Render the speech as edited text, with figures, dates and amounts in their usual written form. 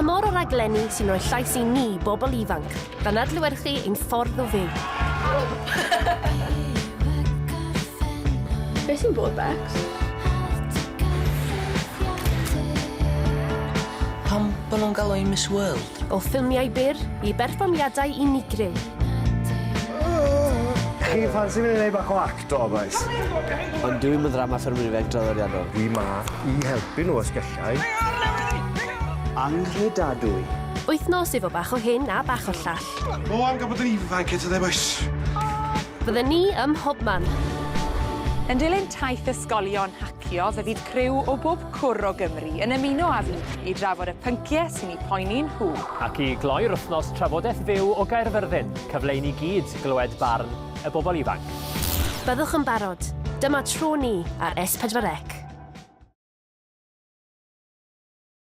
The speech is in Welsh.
Tymor o raglenni sy'n rhoi llais i ni, bobl ifanc, gan adlewyrchu ein ffordd o fyw. Be sy'n bod, Becs? Pam bo' nhw'n galw hi'n Miss World? O ffilmiau byr i berfformiadau unigryw. Chi ffansi mynd i neud bach o acto, bois? Ond dyw 'i'm yn ddrama ffermwyr ifanc draddodiadol. Wi 'ma i helpu nhw os gallai. Anghredadwy. Wythnos efo bach o hyn a bach o'r llall. O, am gael bod yn ifanc eto de, bois. Fydden ni ym mhobman. Yn dilyn taith ysgolion hacio fe fydd criw o bob cwr o Gymru yn ymuno â fi i drafod y pynciau sy'n eu poeni nhw. Ac i gloi'r wythnos trafodaeth fyw o Gaerfyrddin, cyfle i ni gyd glywed barn y bobl ifanc. Byddwch yn barod. Dyma tro ni ar S4C.